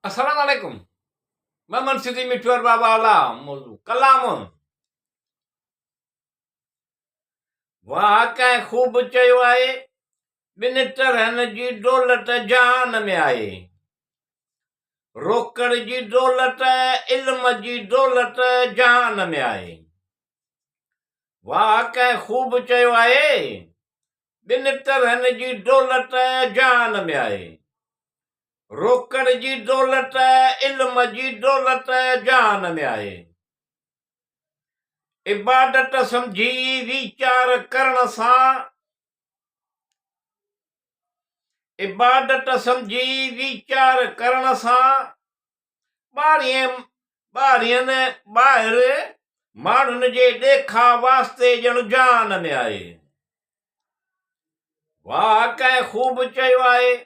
السلام عليڪم محمد سڌي مٺو ارباب اعليٰ موضوع ڪلام واهه ڪنهن خوب چيو آهي ٻن طرحن جي دولت جهان ۾ آهي روڪڙ جي دولت علم جي دولت جهان ۾ آهي واهه ڪنهن خوب چيو آهي ٻن طرحن جي دولت جهان ۾ آهي روڪڙ جي دولت علم جي دولت جهان ۾ آهي. عبادت سمجهي ويچار ڪرڻ سان عبادت سمجهي ويچار ڪرڻ سان ٻارهين ٻارهين ٻاهر ماڻهن جي ڏيکاء واسطي ڄڻ جهان ۾ آهي. واهه ڪنهن خوب چيو آهي،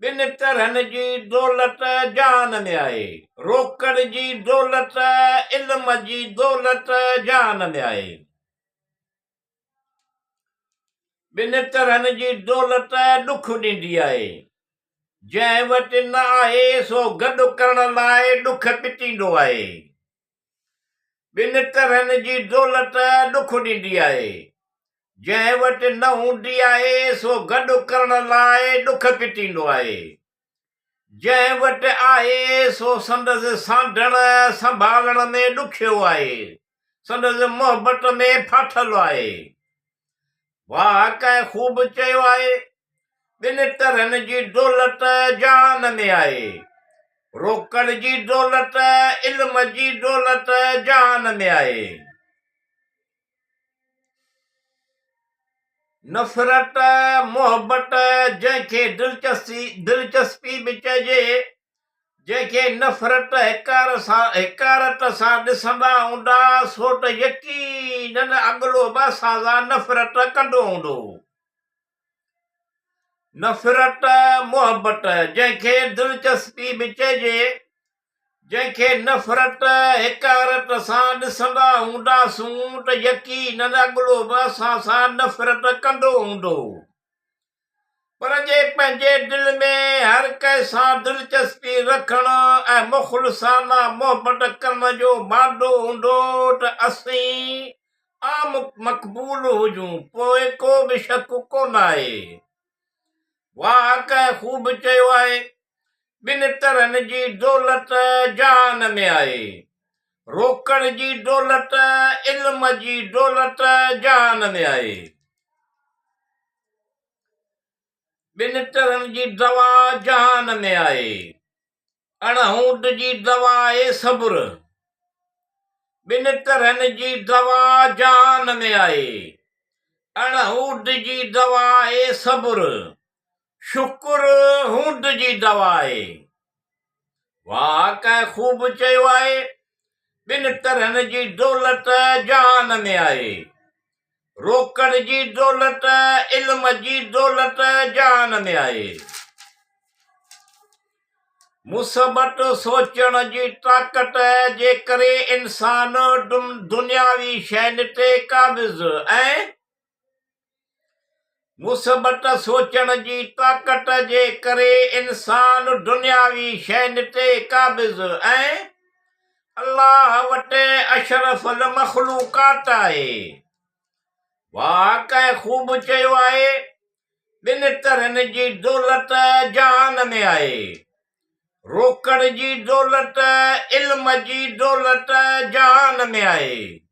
ٻن طرحن جي دولت جهان ۾ آهي، روڪڙ جي دولت، علم جي دولت جهان ۾ آهي. ٻن طرحن جي دولت ڏک ڏيندي آهي، جنهن وٽ نه آهي سو گڏ ڪرڻ لاء ڏک پٽيندو آهي. ٻن طرحن جي دولت ڏک ڏيندي آهي. جنهن وٽ نه هوندي آهي سو گڏ ڪرڻ لاء ڏک پٽيندو آهي. جنهن وٽ آهي سو سندس سانڍڻ سنڀالڻ ۾ ڏکيو آهي، سندس محبت ۾ ڦاٿل آهي. واهه ڪنهن خوب چيو آهي، ٻن طرحن جي دولت جهان ۾ آهي، روڪڙ جي دولت، علم جي دولت جهان ۾ آهي. نفرت، محبت جنهن کي دلچسپي به چئجي، جنهن کي نفرت حقارت سان ڏسندا هوندا سو ته يقينن اڳلو به اسان سان نفرت ڪندو هوندو. نفرت محبت جنهن کي دلچسپي به چئجي، جنهن کي نفرت حقارت سان ڏسندا هونداسون ته يقينن اڳلو به اسان سان نفرت ڪندو هوندو. پر جي پنهنجي دل ۾ هر ڪنهن سان دلچسپي رکڻ ۽ مخلصانه محبت ڪرڻ جو مادو هوندو ته اسين عام مقبول هجون پوء ڪو به شڪ ڪونه آهي. واهه ڪنهن خوب چيو آهي، ٻن طرحن جي دولت جهان ۾ آهي، روڪڙ جي دولت، علم جي دولت جهان ۾ آهي. ٻن طرحن جي دوا جهان ۾ آهي. اڻ هوند جي دوا آهي صبر. ٻن طرحن جي دوا جهان ۾ آهي. اڻ هوند جي دوا آهي صبر. شڪر هوند جي دوا آهي. واهه ڪنهن خوب چيو آهي، ٻن طرحن جي دولت جهان ۾ آهي. روڪڙ جي دولت، علم جي دولت جهان ۾ آهي. مثبت سوچڻ جي طاقت جي ڪري انسان دنياوي شين تي قابض ۽ مثبت سوچڻ جي طاقت جي ڪري انسان دنياوي شين تي قابض ۽ الله وٽ اشرف المخلوقات آهي. واهه ڪنهن خوب چيو آهي، ٻن طرحن جي دولت جهان ۾ آهي. روڪڙ جي دولت، علم جي دولت جهان ۾ آهي.